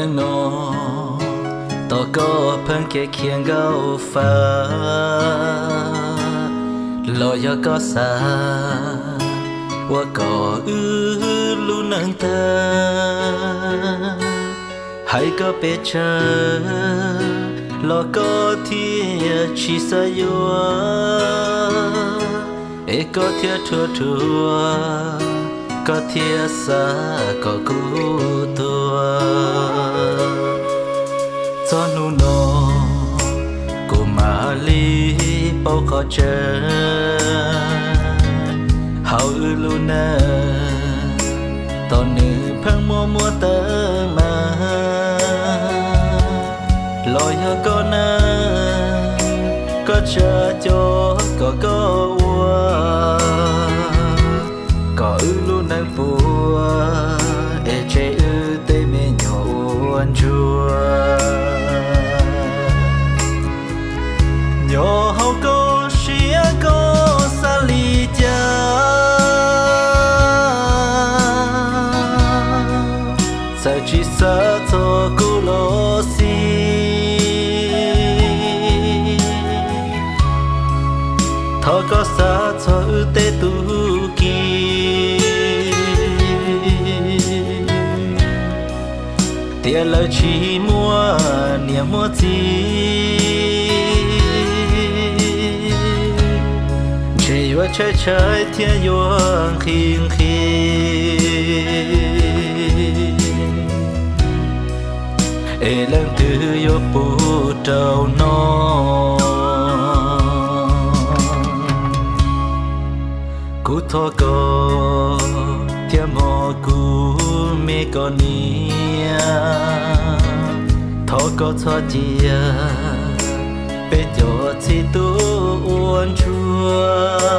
Hnub no thov koj pheej kev khiav nkauj fab, los yog koj xav ua kom wb lub neej tag. Hais koj pes tsawg los koj thiaj tsis xav yuav, es koj thiaj rhuav rhuav, koj thiaj xav kom kuv tuag. Txog hnub no kuv mam li paub qhov tseeb hauv wb lub neej, tos nws pheej muaj muaj teeb meem. Los yog koj na, koj tsa cov kom koj ua, kom wb lub neej puas, es tseg wb tej me nyuam ua ntsuag. Nyob hauv koj siab koj xav li cas, txawm tsis xav txog kuv los xij, thov koj xav txog wb tej tub ki, tias lawv tsis muaj niam muaj txiv, ntshe yuav tshaib tshaib thiab yuav nqhis nqhis, es leej twg yuav pub rau noj. Kuv thov koj thiab mog kuv me koj niam, thov koj txhob cia peb cov txij tub ua ntsuag.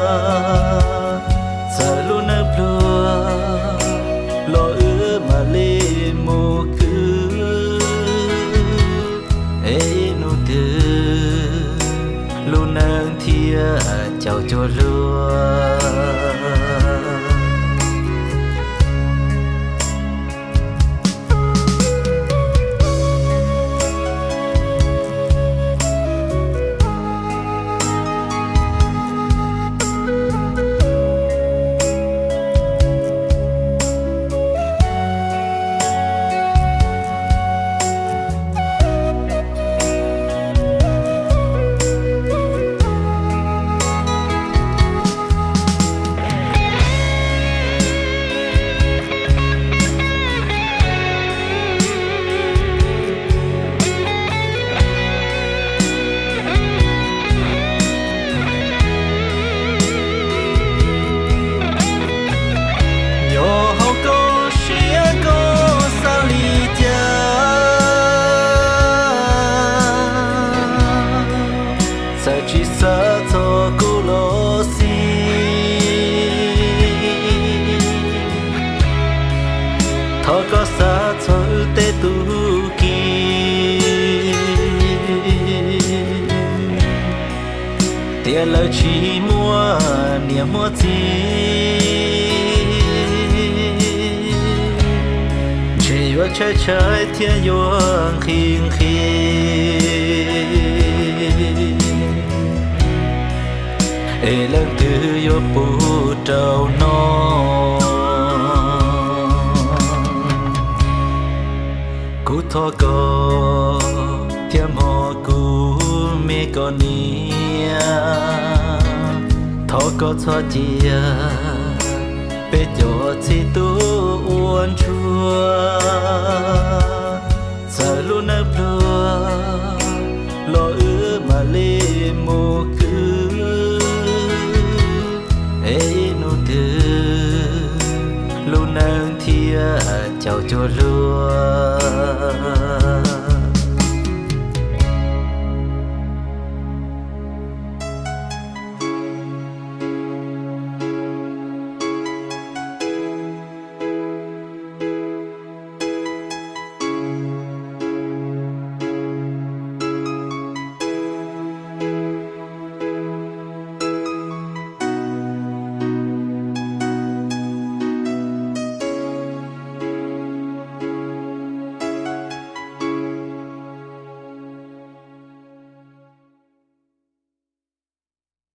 Txawm lub neej pluag los wb mam li mus kwv, es ib hnub twg lub neej thiaj caum cuag luag. Nyob hauv koj siab koj xav li cas, txawm tsis xav txog kuv los xij, thov koj xav txog wb tej tub ki, tias lawv tsis muaj niam muaj txiv, ntshe yuav tshaib tshaib thiab yuav nqhis nqhis, es leej twg yuav pub rau noj. Kuv thov koj thiab mog kuv me koj niam, thov koj txhob cia peb cov txij tub ua ntsuag. Txawm lub neej pluag los wb mam li mus kwv, es ib hnub twg lub neej thiaj caum cuag luag.